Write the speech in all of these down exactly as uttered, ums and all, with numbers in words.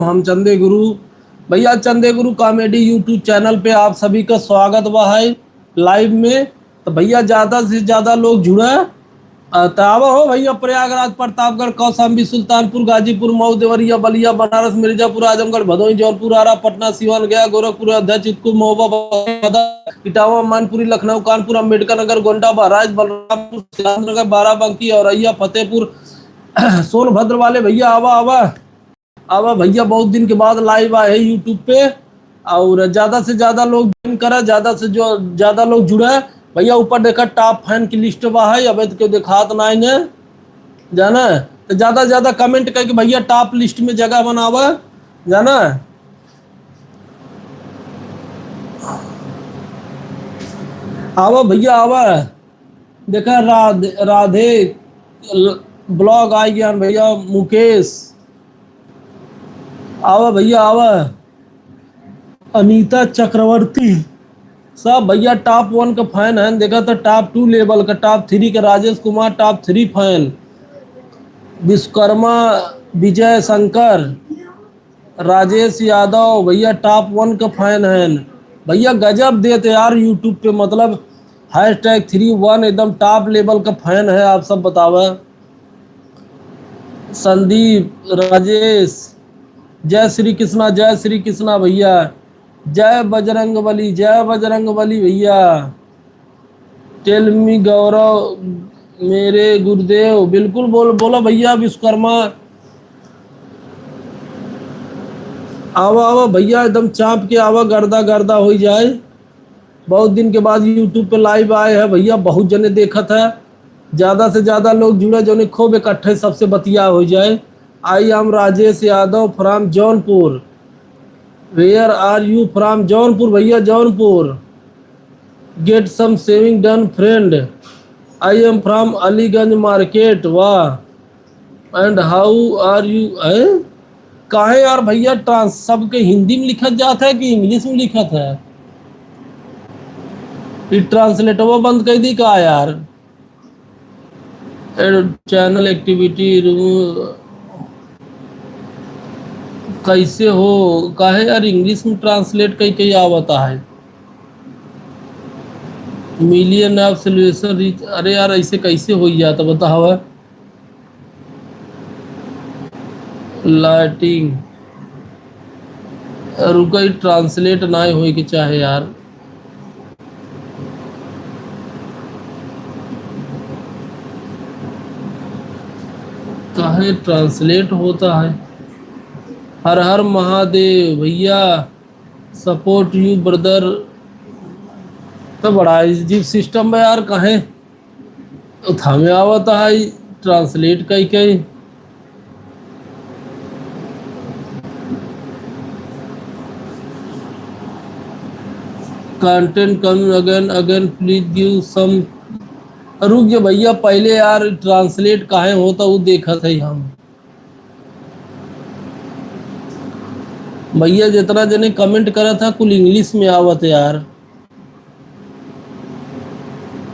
हम चंदे गुरु। भैया, चंदे गुरु comedy YouTube channel पे आप सभी का स्वागत बा है live में। तो भैया, ज्यादा से ज्यादा लोग जुड़ा। अ, त आवा हो भैया, प्रयागराज, प्रतापगढ़, कौशाम्बी, सुल्तानपुर, गाजीपुर, मऊ, देवरिया, बलिया, बनारस, मिर्जापुर, आजमगढ़, भदोही, जौनपुर, आरा, पटना, सीवान, गया, गोरखपुर, अयोध्या, चित्रकूट, महोबा, बलौदा, इटावा, मैनपुरी, लखनऊ, कानपुर, अम्बेडकर नगर, गोंडा, बहराइच, बलरामपुर, सिद्धार्थनगर, बाराबंकी, औरैया, फतेहपुर, सोनभद्र वाले भैया, आवा, आवा। आवा भैया, बहुत दिन के बाद live आए हैं YouTube पे, और ज्यादा से ज्यादा लोग join करा, ज्यादा से जो, ज्यादा लोग जुड़ा। भैया, ऊपर देखा, top fan की list बा है, अबे तो केहू देखात ना इन्हें, जाना। तो ज्यादा से ज्यादा comment करके भैया, top list में जगह बनावा, जाना। आवा भैया, आवा। देखा, राधे, राधे ल-, vlog आ गया भैया, मुकेश। आवा भैया, आवा। अनीता चक्रवर्ती, सब भैया top one का fan हैं। देखा तो top two level का, top three का राजेश कुमार, top three fan। विश्वकर्मा, विजय शंकर, राजेश यादव भैया top one का fan हैं। भैया, गजब देते यार YouTube पे, मतलब, hashtag three one एकदम top level का fan है। आप सब बतावा। संदीप, राजेश, जय श्री कृष्णा, जय श्री कृष्णा भैया, जय बजरंग बली, जय बजरंग बली भैया। Tell me गौरव, मेरे गुरुदेव, बिल्कुल बोल, बोला भैया विश्वकर्मा। आवा, आवा भैया, एकदम चाँप के आवा, गर्दा, गर्दा होइ जाए। बहुत दिन के बाद YouTube पे live आए हैं भैया, बहुत जने देखत है। ज्यादा से ज्यादा लोग जुड़े, जौने खूब इकट्ठे सबसे बतिया होइ जाए। I am राजेश यादव from जौनपुर। Where are you from? जौनपुर भैया, जौनपुर। Get some saving done, friend. I am from अलीगंज market। वाह। And how are you? हैं? काहे यार भैया, trans-, सबके हिंदी में लिखत जात है कि English में लिखत है? ये translate वो बंद कर दी का यार? Add channel activity रू-, कैसे हो? काहे यार, English में translate कई कई आवता है। Million of celebration reach, अरे यार, ऐसे कैसे हो जाता, बतावा। Lighting, रुका, ई translate नाय होए के चाहे यार। काहे translate होता है? हर हर महादेव भैया, support you brother। तो बड़ा अजीब system बा यार, काहे तो थामे आवता है translate कई कई। Content coming again, again, please give some। रुक जा भैया, पहले यार translate काहे होता वो देखत है हम। भैया जितना जने comment करत है कुल English में आवत है यार।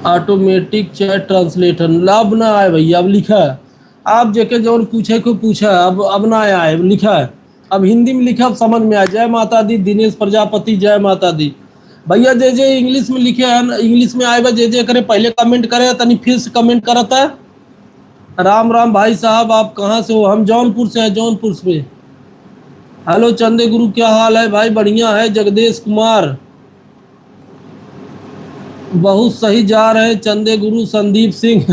Automatic chat translator अब ना आए भैया, अब लिखा है। आप जेके जौन पूछे को पूछा, अब, अब ना आए, लिखा है। अब हिंदी में लिखा, अब समझ में आए। जय माता दी दिनेश प्रजापति, जय माता दी। भैया जे जे English में लिखे हैं, English में आए बा, जे जे करे पहले comment करे, तनी फिर से comment करता है। राम राम भाई साहब, आप कहाँ से हो? हम जौनपुर से हैं, जौनपुर से। Hello चंदे गुरु, क्या हाल है भाई? बढ़िया है। जगदेश कुमार, बहुत सही जा रहे हैं चंदे गुरु। संदीप सिंह,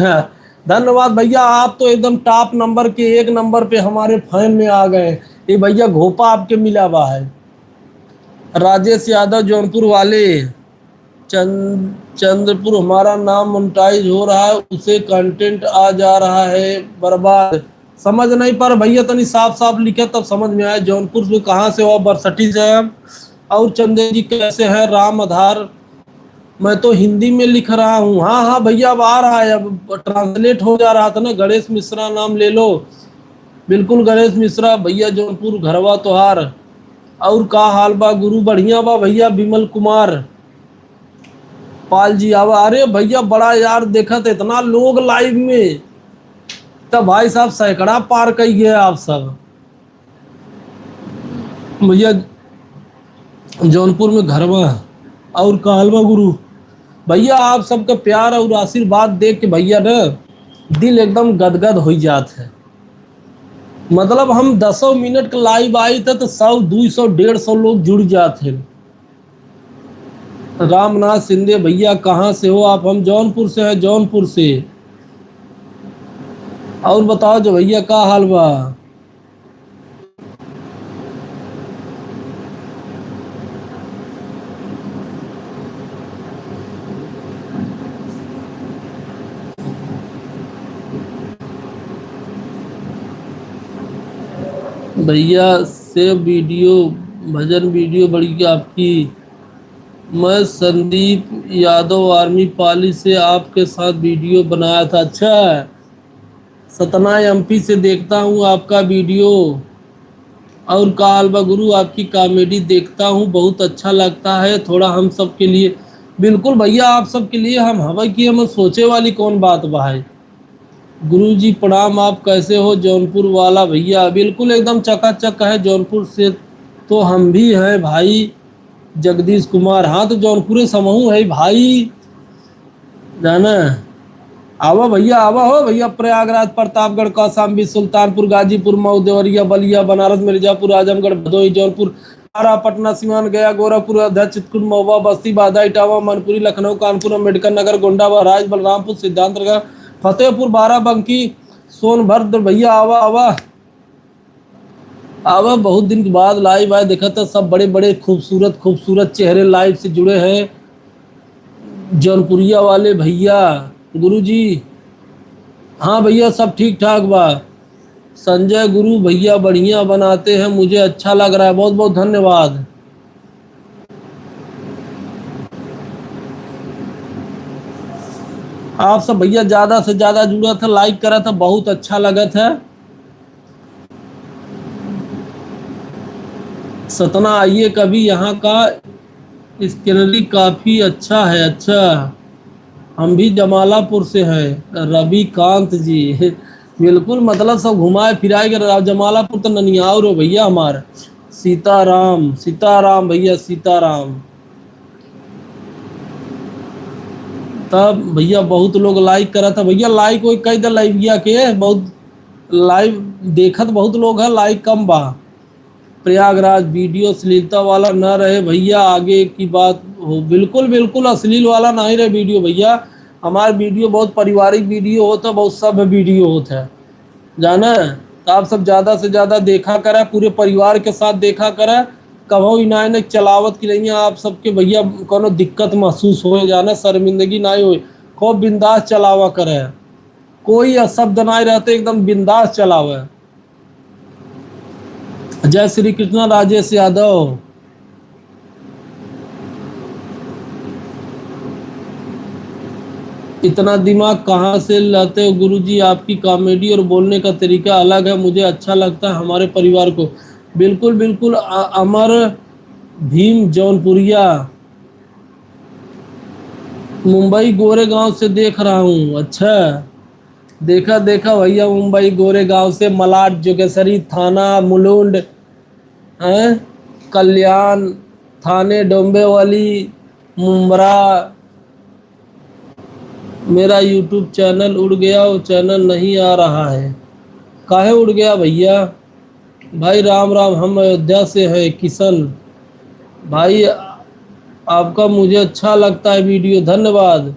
धन्यवाद भैया, आप तो एकदम top number के एक number पे हमारे fan में आ गए। ये भैया घोपा आपके मिला बा है। राजेश यादव जौनपुर वाले, चंद-, चंद्रपुर, हमारा नाम monetize हो रहा है, उसे content आ जा रहा है, बर्बाद। समझ नहीं पर भैया, तनी साफ साफ लिखे तब समझ में आए। जौनपुर से कहाँ से हो? बरसठी से हैं। और चंदे जी कैसे हैं? राम आधार, मैं तो हिंदी में लिख रहा हूँ। हाँ, हाँ भैया, अब आ रहा है, अब translate हो जा रहा था ना। गणेश मिश्रा नाम ले लो, बिल्कुल गणेश मिश्रा भैया, जौनपुर घरवा तोहार। और का हाल बा गुरु? बढ़िया बा भैया। विमल कुमार पाल जी आवा। अरे भैया, बड़ा यार, देखत इतना लोग live में, तब भाई साहब सैकड़ा पार कई गए आप सब। भैया, जौनपुर में घरवा है। और का हाल बा गुरु? भैया, आप सबका प्यार और आशीर्वाद देख के भैया ना दिल एकदम गदगद हो जात है। मतलब, हम दसों मिनट का live आई था तो सौ, दो सौ, डेढ़ सौ लोग जुड़ जात हैं। रामनाथ शिंदे भैया, कहाँ से हो आप? हम जौनपुर से हैं, जौनपुर से। और बताओ जो भैया, का हाल बा? भैया, save video, भजन video बढ़िया आपकी। मैं संदीप यादव आर्मी पाली से आपके साथ video बनाया था। अच्छा, सतना एमपी से देखता हूँ आपका video। और का हाल बा गुरु, आपकी comedy देखता हूँ, बहुत अच्छा लगता है। थोड़ा हम सब के लिए, बिल्कुल भैया, आप सब के लिए हम हवा की, हम सोचे वाली कौन बात बा है। गुरु जी प्रणाम, आप कैसे हो जौनपुर वाला भैया? बिल्कुल एकदम चकाचक है, जौनपुर से तो हम भी हैं भाई। जगदीश कुमार, हाँ तो जौनपुरे समहू है भाई, जाना। आवा भैया, आवा हो भैया, प्रयागराज, प्रतापगढ़, कौशाम्बी, सुल्तानपुर, गाजीपुर, मऊ, देवरिया, बलिया, बनारस, मिर्जापुर, आजमगढ़, भदोही, जौनपुर, आरा, पटना, सिवान, गया, गोरखपुर, अयोध्या, चित्रकूट, महुआ, बस्ती, बाघा, इटावा, मैनपुरी, लखनऊ, कानपुर, अम्बेडकर नगर, गोंडा, बहराइच, बलरामपुर, सिद्धार्थनगर, फतेहपुर, बाराबंकी, सोनभद्र। भैया आवा, आवा, आवा। बहुत दिन के बाद live आए, देखा था सब बड़े बड़े खूबसूरत खूबसूरत चेहरे live से जुड़े हैं। जौनपुरिया वाले भैया, गुरु जी, हाँ भैया, सब ठीक ठाक बा। संजय गुरु भैया बढ़िया बनाते हैं, मुझे अच्छा लग रहा है, बहुत बहुत धन्यवाद। आप सब भैया ज्यादा से ज्यादा जुड़ा था, like करा था, बहुत अच्छा लगा था। सतना आइए कभी, यहाँ का scenery काफी अच्छा है। अच्छा, हम भी जमालापुर से हैं, रविकांत जी। बिल्कुल, मतलब सब घुमाए फिराए के रहा। जमालापुर तो ननियाउर हो भैया हमार। सीताराम, सीताराम भैया, सीताराम। तब भैया बहुत लोग like करा था। भैया like वही कह दे, लाइविया के बहुत live देखत बहुत लोग है, like कम बा। प्रयागराज video अश्लीलता वाला ना रहे भैया, आगे की बात हो। बिल्कुल, बिल्कुल अश्लील वाला नहीं रहे video भैया। हमार video बहुत पारिवारिक video होता, बहुत सभ्य video होता है, जाना। तो आप सब ज्यादा से ज्यादा देखा करा, पूरे परिवार के साथ देखा करा। कभो इनाय न चलावत की नहीं है आप सबके भैया कोनो दिक्कत महसूस होए, जाना, शर्मिंदगी नहीं होए, खूब बिंदास चलावा करे। कोई अशब्द नहीं रहते, एकदम बिंदास चलावे। जय श्री कृष्णा राजेश यादव। इतना दिमाग कहाँ से लाते हो गुरुजी? आपकी comedy और बोलने का तरीका अलग है, मुझे अच्छा लगता है हमारे परिवार को। बिल्कुल, बिल्कुल, अ-, अमर भीम जौनपुरिया, मुंबई गोरेगांव से देख रहा हूँ। अच्छा, देखा, देखा भैया, मुंबई गोरेगांव से, मलाड, जोगेसरी, थाना, मुलुंड, हैं, कल्याण, थाने, डोंबिवली, मुंब्रा। मेरा YouTube channel उड़ गया, वो channel नहीं आ रहा है। काहे उड़ गया भैया? भाई राम राम, हम अयोध्या से हैं, किशन भाई, आपका मुझे अच्छा लगता है video, धन्यवाद।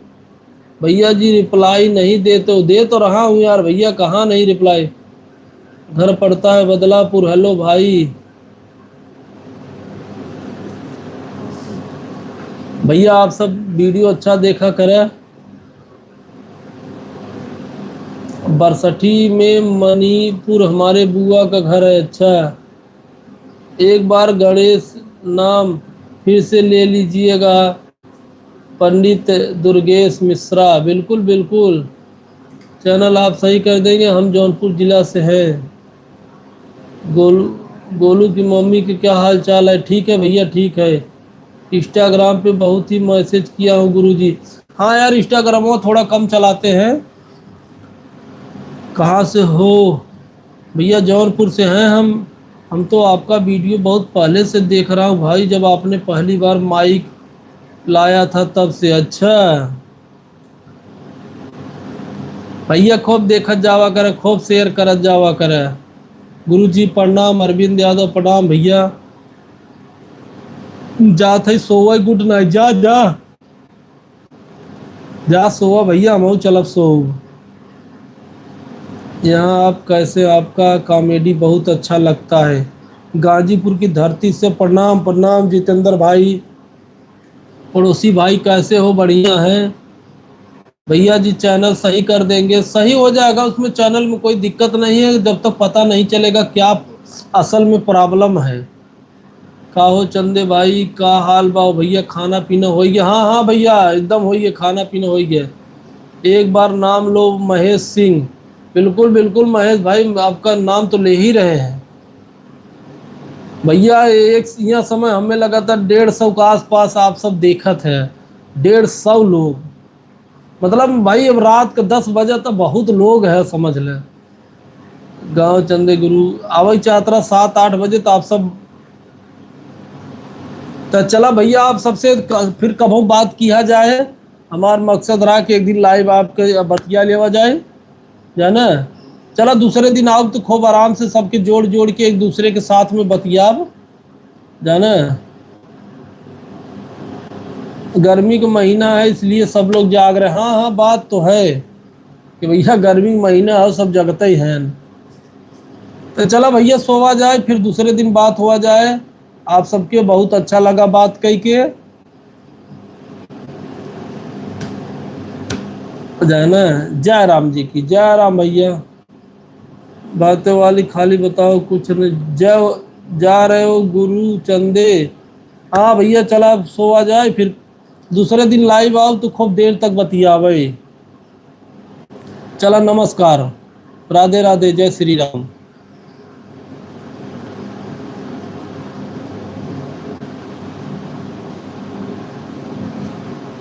भैया जी reply नहीं देते हो, दे तो रहा हूँ यार भैया, कहाँ नहीं reply? घर पड़ता है बदलापुर। Hello भाई, भैया आप सब video अच्छा देखा करें। बरसठी में मणिपुर हमारे बुआ का घर है। अच्छा, एक बार गणेश नाम फिर से ले लीजिएगा, पंडित दुर्गेश मिश्रा। बिल्कुल, बिल्कुल, channel आप सही कर देंगे। हम जौनपुर जिला से हैं। गोलू, गोलू की मम्मी के क्या हाल चाल है? ठीक है भैया, ठीक है। Instagram पे बहुत ही message किया हूँ गुरुजी। हाँ यार, Instagram वो थोड़ा कम चलाते हैं। कहाँ से हो भैया? जौनपुर से हैं हम। हम तो आपका वीडियो बहुत पहले से देख रहा हूँ भाई, जब आपने पहली बार माइक लाया था तब से। अच्छा भैया, खूब देखत जावा करे, खूब शेयर करत जावा करे। गुरुजी प्रणाम, अरविंद यादव प्रणाम भैया। जात है सोवे, गुड नाइट, जा जा जा सोवा भैया, हमहू चलब सोव। यहाँ आप कैसे, आपका कॉमेडी बहुत अच्छा लगता है। गाजीपुर की धरती से प्रणाम, प्रणाम जितेंद्र भाई। पड़ोसी भाई कैसे हो? बढ़िया है भैया जी, चैनल सही कर देंगे। सही हो जाएगा, उसमें चैनल में कोई दिक्कत नहीं है, जब तक पता नहीं चलेगा क्या असल में प्रॉब्लम है। का हो चंदे भाई, का हाल बा भैया? खाना पीना होइ गया? हाँ हाँ भैया, एकदम होइ गया, खाना पीना होइ गया। एक बार नाम लो महेश सिंह। बिल्कुल बिल्कुल महेश भाई, आपका नाम तो ले ही रहे हैं भैया। एक यहाँ समय हमें लगा था डेढ़ सौ के आसपास आप सब देखत है, डेढ़ सौ लोग। मतलब भाई, अब रात के दस बजे तो बहुत लोग है, समझ ले। गाँव चंदे गुरु आवै चाहत रहा सात आठ बजे, तो आप सब, तो चला भैया, आप सबसे क-, फिर कभो बात किया जाए। हमार मकसद रहा कि एक दिन लाइव आपके बतिया लेवा जाए, जाना। चला दूसरे दिन आओ तो खूब आराम से सबके जोड़ जोड़ के एक दूसरे के साथ में बतियाब, जाना। गर्मी का महीना है इसलिए सब लोग जाग रहे। हाँ हाँ, बात तो है कि भैया गर्मी का महीना है, सब जगते ही हैं। तो चला भैया सोवा जाए, फिर दूसरे दिन बात हुआ जाए। आप सबके बहुत अच्छा लगा बात कह के, जाना। जय राम जी की, जय राम भैया। बातें वाली खाली बताओ कुछ नहीं। जय, जा रहे हो गुरु चंदे? हाँ भैया, चला अब सोवा जाए, फिर दूसरे दिन लाइव आओ तो खूब देर तक बतियावे। चला, नमस्कार, राधे राधे, जय श्री राम।